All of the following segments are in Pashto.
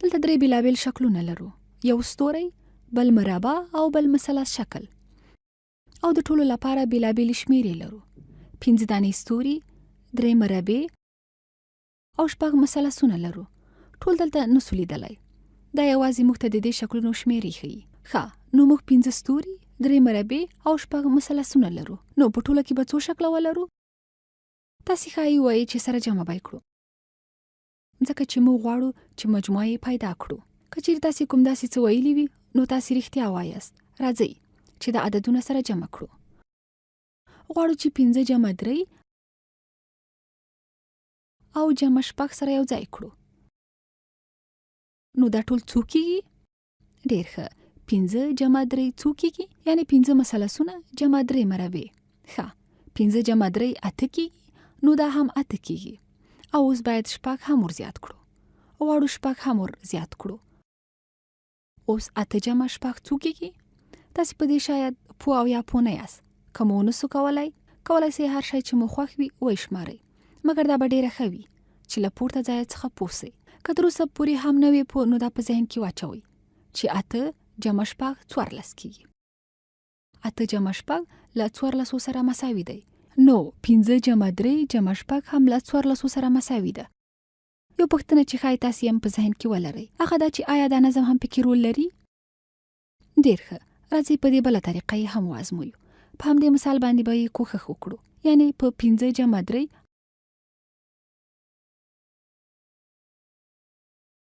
دلته درې بېلابېل شکلونه لرو، یو ستوری، بل مربع او بل مثلث شکل. او د ټولو لپاره بېلابېلې شمېرې لرو. پنځه دانې ستوري، درې مربع او شپږ مثلثونه لرو. ټول دلته نسو لیدلی. دا یوازې موږ ته د دې شکلونو شمېرې ښیي. ښه، نو موږ پنځه ستوري، درې مربع او شپږ مثلثونه لرو. نو په ټوله کې به څو شکله ولرو؟ تاسې ښایي ووایئ چې سره جمع به یې کړو. ځکه چې موږ غواړو چې مجموعه یې پیدا کړو. که چیرې تاسې کوم داسې څه ویلي وي، نو تاسې رښتیا وایاست. راځئ چې دا عددونه سره جمع کړو. غواړو چې پنځه جمع درې او جمع شپږ سره یو ځای کړو. نو دا ټول څو کیږي؟ ډېر ښه، پنځه جمع درې څو کېږي؟ یعنې پنځه مثلثونه جمع درې مربع. ښه، پنځه جمع درې اته کېږي، نو دا هم اته کېږي. او اوس باید شپږ هم ور زیات کړو. غواړو شپږ هم ور زیات کړو. اوس اته جمع شپږ څو کېږي؟ تاسې په دې شاید پوه او یا پوه نه یاست. که مو ونه سو کولای، کولای سئ هر شی چې مو خوښ وي ویې شمارئ. مګر دا به ډېره ښه وي چې له پورته ځایه څخه پوه سئ. که تر اوسه پورې هم نه وې پوه نو دا په ذهن کې واچوئ چې اته جمع شپږ 14 کېږي. اته جمع شپږ له څوارلسو سره مساوي دی. نو پنځه جمع درې جمع شپږ هم له څوارلسو سره مساوي ده. یو پوښتنه چې ښایي تاسې هم په ذهن کې ولرئ هغه دا چې آیا دا نظم هم پکې رول لري؟ ډېر ښه، راځئ په دې بله طریقه یې هم وازمویو. په همدې مثال باندې به یې کوښښ وکړو. یعنې په پنځه جمع درې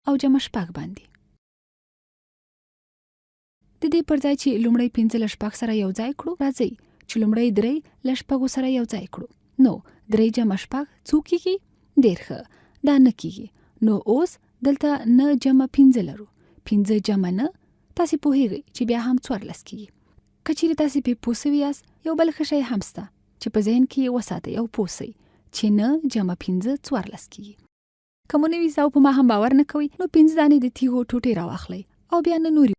او جمع شپږ باندې. د دې پر ځای چې لومړی پنځه له شپږ سره یو ځای کړو، راځئ چې لومړی درې له شپږو سره یو ځای کړو. نو درې جمع شپږ څو کېږي؟ ډېر ښه، دا نه کېږي. نو اوس دلته نه جمع پنځه لرو. پنځه جمع نه، تاسې پوهېږئ چې بیا هم 14 کېږي. که چېرې تاسې پرې پوه سوي یاست، یو بل ښه شی هم سته چې په ذهن کې یې وساتئ او پوه سئ چې نه جمع پنځه 14 کېږي. که مو نه وي زده او په ما هم باور نه کوئ، نو پنځه دانې د تیږو ټوټې راواخلئ او بیا نه نورې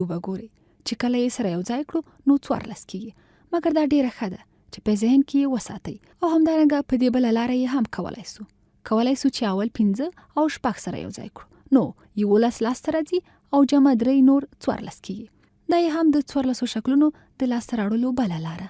وبه ګورئ چې کله یې سره یو ځای کړو نو 14 کېږي. مګر دا ډېره ښه ده چې په ذهن کې یې وساتئ او همدارنګه په دې بله لاره یې هم کولای سو. کولای سو چې اول پنځه او شپږ سره یو ځای کړو، نو 11 لاسته راځي او جمع درې نور 14 کېږي. دا یې هم د څوارلسو شکلونو د لاسته راوړلو بله لاره.